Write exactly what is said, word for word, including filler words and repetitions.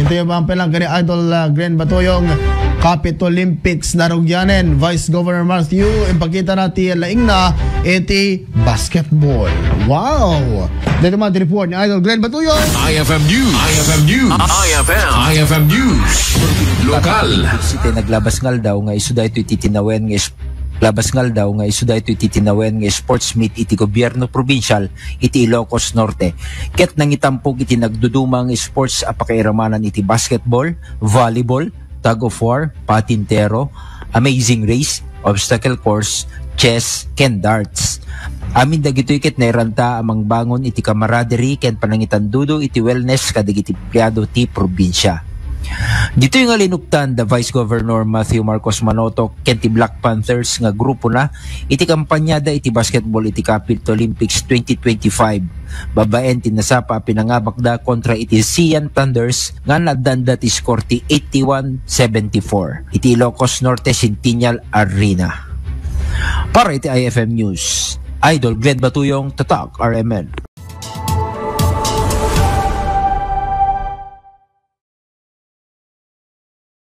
Tayo man pala kay Idol, ah, Glenn Batuyong, Capital Olympics narugianen, Vice Governor Matthew, impakita na ti laingna iti basketball. Wow! Dito man ti report ni Idol Glenn Batuyong. I F M News. I F M News. I F M. I F M News. Lokal. City naglabas nga aldaw nga isu daytoy iti tinawen nga is-, labas nga aldaw nga isu daytoy iti tinawen nga sports meet iti gobyerno probinsial iti Ilocos Norte. Ket nangitampok iti nagduduma nga sports a pakairamanan iti basketball, volleyball, tug of war, patintero, amazing race, obstacle course, chess, ken darts. Amin dagitoy ket nairanta a mangbangon iti camaraderie ken panangitandudo iti wellness kadagiti empleyado ti probinsia. Ditoy nga linuptan da Vice Governor Matthew Marcos Manotoc ken ti Black Panthers nga grupona iti kampanyada iti basketball iti Capital Olympics twenty twenty-five. Babaen ti nasapa a pinangabakda kontra iti Sian Thunders nga naddanda ti score ti eighty-one seventy-four iti Ilocos Norte Centennial Arena. Para iti I F M News, Idol Glenn Batuyong, Tatak R M N.